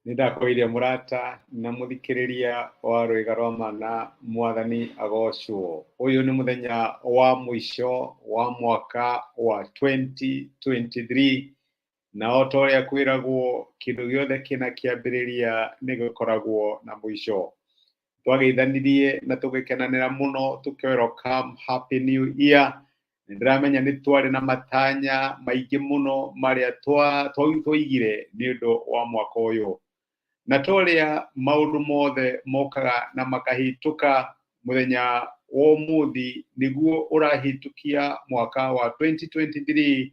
Nĩ ndakũire mũrata na mũthikĩrĩria wa rwĩga rwa mana, mwathani agocwo. Ũyũ nĩ mũthenya wa mũico wa mwaka wa 2023, na o ta ũrĩa kwĩragwo, kĩndũ gĩothe kĩna kĩambĩrĩria nĩ gĩkoragwo na mũico. Twageithanirie na tũgĩkenanĩra mũno tũkĩ welcome happy new year. Nĩ ndĩramenya nĩ twarĩ na matanya maingĩ mũno marĩa twaigire nĩ ũndũ wa mwaka ũyũ. Na ta ũrĩa maũndũ mothe mokaga na makahĩtũka, mũthenya wa ũmũthĩ nĩguo ũrahĩtũkia mwaka wa 2023,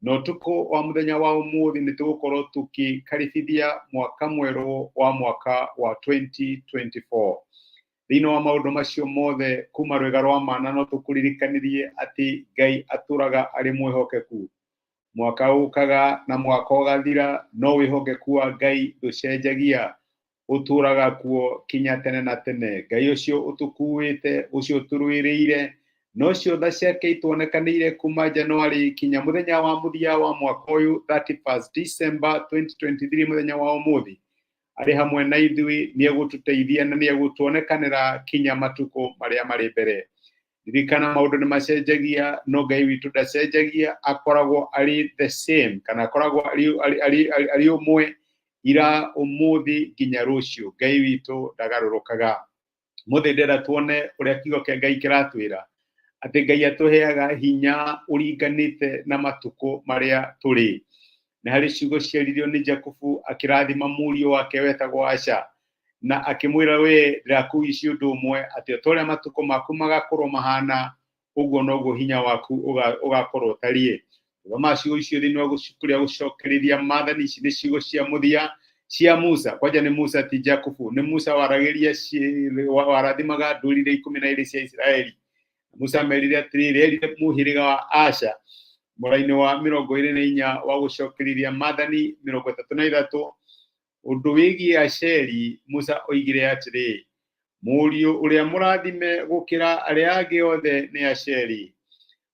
na ũtukũ wa mũthenya wa ũmũthĩ nĩ tũgũkorwo tũkĩkaribithia mwaka mwerũ wa mwaka wa 2024. Thĩinĩ wa maũndũ macio mothe, kuma rwĩga rwa mana no tũkũririkanirie atĩ Ngai atũraga arĩ mwĩhokeku. Mwaka ũkaga na mwaka ũgathira, no wĩhokeku wa Ngai ndũcenjagia, ũtũraga kuo kinya tene na tene. Ngai ũcio ũtũkuĩte, ũcio ũtũrũĩrĩire, na ũcio tha ciake ituonekanĩire kuma January kinya mũthenya wa mũthia wa mwaka ũyũ, 31st December 2023, mũthenya wa ũmũthĩ, arĩ hamwe na ithuĩ, nĩ egũtũteithia na nĩ egũtuonekanĩra kinya matukũ marĩa marĩ mbere. Ririkana, maũndũ nĩ macenjagia, no Ngai witũ ndacenjagia, akoragwo arĩ the same, kana akoragwo arĩ ũmwe ira, ũmũthĩ nginya rũciũ. Ngai witũ ndagarũrũkaga. Mũthĩ ndĩrenda tuone ũrĩa kiugo kĩa Ngai kĩratwĩra atĩ Ngai atũheaga hinya ũringanĩte na matukũ marĩa tũrĩ. Nĩ harĩ ciugo ciaririo nĩ Jakubu akĩrathima mũriũ wake wetagwo Asha, na akĩmwĩra, "We ndĩrakũici ũndũ ũmwe, atĩ o ta ũrĩa matukũ maku magakorwo mahana, ũguo noguo hinya waku ũgakorwo ũtariĩ." Thoma ciugo icio thĩinĩ wa ibuku rĩa Gũcokereria Maathani. Ici nĩ ciugo cia mũthia cia Musa. Kwanja nĩ Musa, ti Jakubu, nĩ Musa waragĩria, warathimaga ndũrĩrĩ 12 cia Isiraeli. Musa amerire atĩrĩrĩ, erire mũhĩrĩga wa Asha mũrainĩ wa 24 wa Gũcokereria Maathani 33 ũndũ wĩgiĩ Asheri. Musa oigire atĩrĩ, "Mũriũ ũrĩa mũrathime gũkĩra arĩa angĩ othe nĩ Asheri.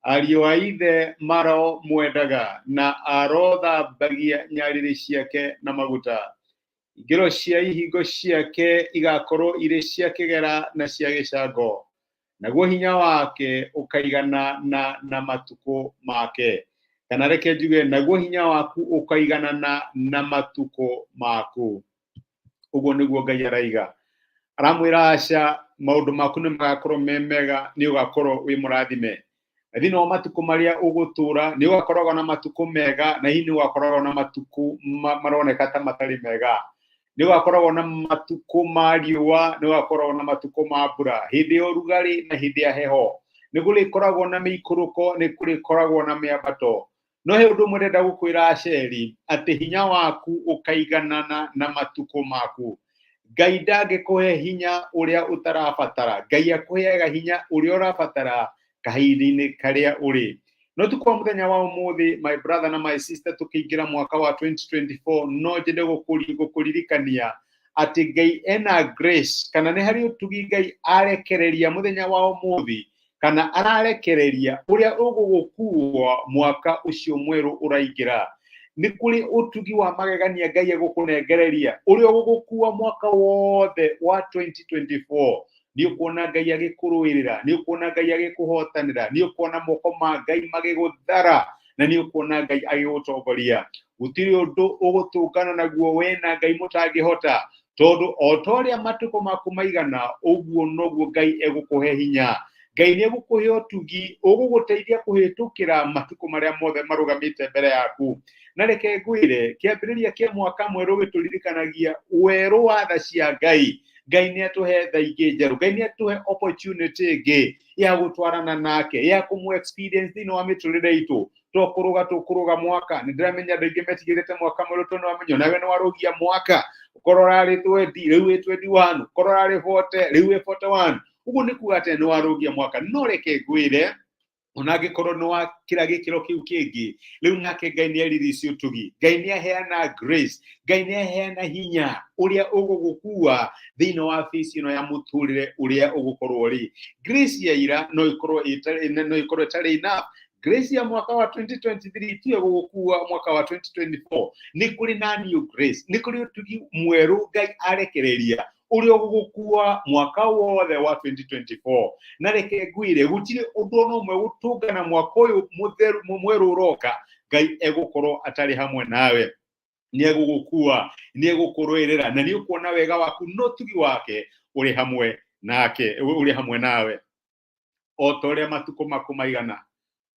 Ariũ a ithe maromwendaga, na arothambagia nyarĩrĩ ciake na maguta. Ingĩro cia ihingo ciake igakorwo irĩ cia kĩgera na cia gĩcango, naguo hinya wake ũkaigana na matukũ make." Kana reke njuge, naguo hinya waku ũkaiganana na matukũ maku. Ũguo nĩguo Ngai araiga, aramwĩra aca maũndũ maku nĩ magakorwo me mega, nĩ ũgakorwo wĩ mũrathime. Na thĩinĩ wa matukũ marĩa ũgũtũra, nĩ ũgakoragwo na matukũ mega, na hihi nĩ ũgakoragwo na matukũ maroneka ta matarĩ mega. Nĩ ũgakoragwo na matukũ ma riũa, nĩ ũgakoragwo na matukũ ma mbura, hĩndĩ ya ũrugarĩ na hĩndĩ ya heho. Nĩ kũrĩkoragwo na mĩikũrũko, nĩ kũrĩkoragwo na mĩambato. No he ũndũ ũmwe ndĩrenda gũkwĩra Asheri, atĩ hinya waku ũkaiganana na matukũ maku. Ngai ndangĩkũhe hinya ũrĩa ũtarabatara. Ngai akũheaga hinya ũrĩa ũrabatara kahinda-inĩ karĩa ũrĩ. No tukwa mũthenya wa ũmũthĩ, my brother na my sister, tũkĩingĩra mwaka wa 2024, no nyende gũkũririkania atĩ Ngai ena grace, kana nĩ harĩ ũtugi Ngai arekereria mũthenya wa ũmũthĩ, kana ararekereria ũrĩa ũgũgũkua mwaka ũcio mwerũ ũraingĩra. Nĩ kũrĩ ũtugi wa magegania Ngai egũkũnengereria ũrĩa ũgũgũkua mwaka wothe wa 2024. Nĩ ũkuona Ngai agĩkũrũĩrĩra, nĩ ũkuona Ngai agĩkũhotanĩra, nĩ ũkuona moko ma Ngai magĩgũthara, na nĩ ũkuona Ngai agĩgũtongoria. Gũtirĩ ũndũ ũgũtũngana naguo we na Ngai mũtangĩhota, tondũ o ta ũrĩa matukũ maku maigana, ũguo noguo Ngai egũkũhe hinya. Ngai nĩ egũkũhe ũtugi ũgũgũteithia kũhĩtũkĩra matukũ marĩa mothe marũgamĩte mbere yaku. Na reke ngwĩre, kĩambĩrĩria kĩa mwaka mwerũ gĩtũririkanagia werũ wa tha cia Ngai. Ngai nĩ atũhe tha ingĩ njerũ, Ngai nĩ atũhe opportunity ĩngĩ ya gũtwarana nake, ya kũmũ experience thĩinĩ wa mĩtũrĩre itũ. To kũrũga tũkũrũga mwaka. Nĩ ndĩramenya andũ aingĩ metigĩrĩte mwaka mwerũ, tondũ wamenya onawe nĩ warũgia mwaka. Ũkorwo ũrarĩ 20, rĩu wĩ 21, ũkorwo ũrarĩ 40, rĩu wĩ 41. Ũguo nĩ kuga atĩ nĩ warũgia mwaka. No reke ngwĩre, ona angĩkorwo nĩ wakĩra gĩkĩro kĩu kĩngĩ rĩu, nake Ngai nĩ eririci ũtugi, Ngai nĩ aheana grace, Ngai nĩ aheana hinya ũrĩa ũgũgũkua thĩinĩ wa phase ĩno ya mũtũrĩre ũrĩa ũgũkorwo rĩ. Grace ya ira no ĩkorwo ĩtarĩ enough. Grace ya mwaka wa 2023 tiyo gũgũkua mwaka wa 2024. Nĩ kũrĩ na new grace, nĩ kũrĩ ũtugi mwerũ Ngai arekereria ũrĩa ũgũgũkua mwaka wothe wa 2024. Na reke ngwĩre, gũtirĩ ũndũ ona ũmwe gũtũngana mwaka ũyũ mũtheru mwerũ ũroka Ngai egũkorwo atarĩ hamwe nawe. Nĩ egũgũkua, nĩ egũkũrũĩrĩra, na nĩ ũkuona wega waku no tugi wake ũrĩ hamwe nake, ũrĩ hamwe nawe. O ta ũrĩa matukũ maku maigana,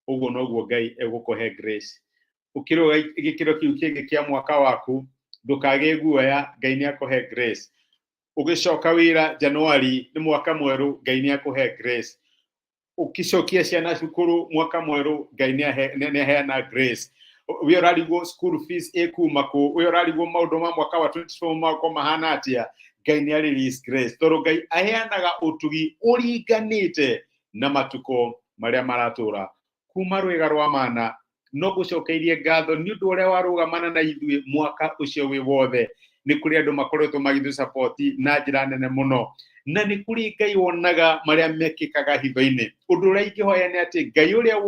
ũguo noguo Ngai egũkũhe grace. Ũkĩrũga gĩkĩro kĩu kĩngĩ kĩa mwaka waku, ndũkagĩe guoya, Ngai nĩ akũhe grace. Ũgĩcoka wĩra Januari, nĩ mwaka mwerũ, Ngai nĩ akũhe grace. Ũkĩcokia ciana cukuru mwaka mwerũ, Ngai nĩ aheana grace. We ũrarigwo school fees ĩkuma kũ, we ũrarigwo maũndũ ma mwaka wa 24 magokorwo mahana atĩa, Ngai nĩ release grace, tondũ Ngai aheanaga ũtugi ũringanĩte na matukũ marĩa maratũra. Kuma rwĩga rwa mana, no ngũcokeirie ngatho nĩ ũndũ ũrĩa warũgamana na ithuĩ mwaka ũcio wĩ wothe. Nĩ kũrĩ andũ makoretwo magĩtũ support na njĩra nene mũno, na nĩ kũrĩ Ngai wonaga marĩa mekĩkaga hitho-inĩ. Ũndũ ũrĩa ingĩhoya nĩ atĩ Ngai ũrĩa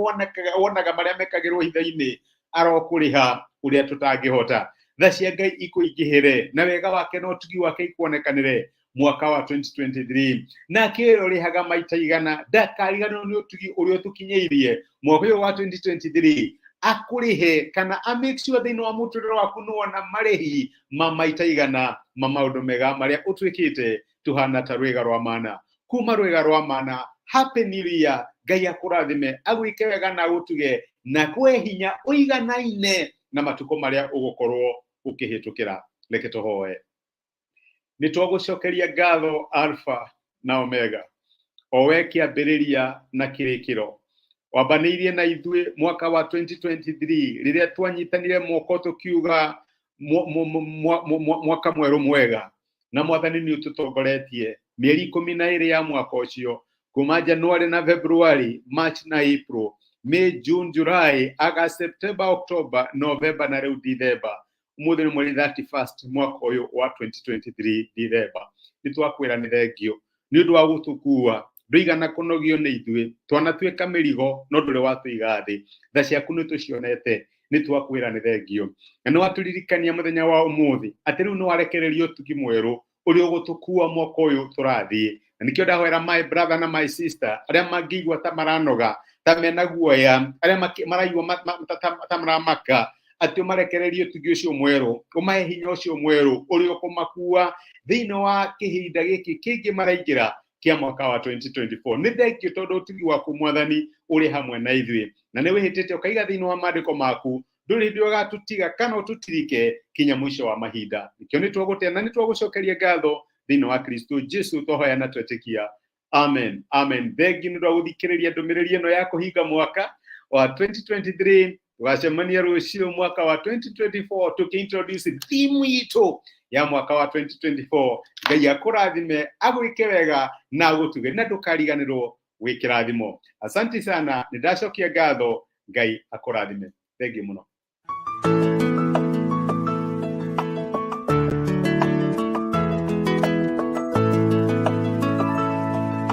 wonaga marĩa mekagĩrwo hitho-inĩ arokũrĩha ũrĩa tũtangĩhota. Tha cia Ngai ikũingĩhĩre, na wega wake na ũtugi wake ikuonekanĩre mwaka wa 2023. Nake ũrĩa ũrĩhaga maita igana ndakariganĩrwo nĩ ũtugi ũrĩa ũtũkinyĩirie mwaka ũyũ wa 2023, akũrĩhe kana a make sure thĩinĩ wa mũtũrĩre waku nĩ wona marĩhi ma maita igana ma maũndũ mega marĩa ũtwĩkĩte. Tuhana ta rwĩga rwa mana. Kuma rwĩga rwa mana, happy new year. Ngai akũrathime, agwĩke wega na agũtuge, na kwe hinya ũiganaine na matukũ marĩa ũgũkorwo ũkĩhĩtũkĩra. Reke tũhoe. Nĩ twagũcokeria ngatho, Alpha na Omega, o we kĩambĩrĩria na kĩrĩkĩro. Wambanĩirie na ithuĩ mwaka wa 2023 rĩrĩa twanyitanire moko tũkiuga mwaka mwerũ mwega, na Mwathani nĩ ũtũtongoretie mĩeri 12 ya mwaka ũcio, kuma January na February, March na April, May, June, July, August, September, October, November na rĩu December. Ũmũthĩ nĩ mweri 31st mwaka ũyũ wa 2023 December. Nĩ twakwĩra nĩ thengio nĩ ũndũ wa gũtũkua. Ndũigana kũnogio nĩ ithuĩ, twanatuĩka mĩrigo no ndũrĩ watũiga thĩ. Tha ciaku nĩ tũcionete, nĩ twakwĩra nĩ thengio. Na nĩ watũririkania mũthenya wa ũmũthĩ atĩ rĩu nĩ warekereria ũtugi mwerũ ũrĩa ũgũtũkua mwaka ũyũ tũrathiĩ. Na nĩkĩo ndahoera my brother na my sister arĩa mangĩigua ta maranoga, ta mena guoya, arĩa maraigua ta maramaka, atĩ ũmarekererie ũtugi ũcio mwerũ, ũmahe hinya ũcio mwerũ ũrĩa ũkũmakua thĩinĩ wa kĩhinda gĩkĩ kĩngĩ maraingĩra kĩa mwaka wa 2024. Nĩ thengio tondũ ũtugi waku, Mwathani, ũrĩ hamwe na ithuĩ, na nĩ wĩhĩtĩte ũkaiga thĩinĩ wa maandĩko maku ndũrĩ hĩndĩ ũgatũtiga kana ũtũtirike kinya mũico wa mahinda. Nĩkĩo nĩ twagũtĩa na nĩ twagũcokeria ngatho thĩinĩ wa Kristo Jesu twahoya na twetĩkia, amen, amen. Thengi nĩ ũndũ wa gũthikĩrĩria ndũmĩrĩri ĩno ya kũhinga mwaka wa 2023. Tũgacemania rũciũ mwaka wa 2024 tũkĩintroduce theme itũ ya mwaka wa 2024. Ngai akũrathime, agwĩke wega na agũtuge, na ndũkariganĩrwo wĩ kĩrathimo. Asante sana, nĩ ndacokia ngatho. Ngai akũrathime. Thengiũ mũno.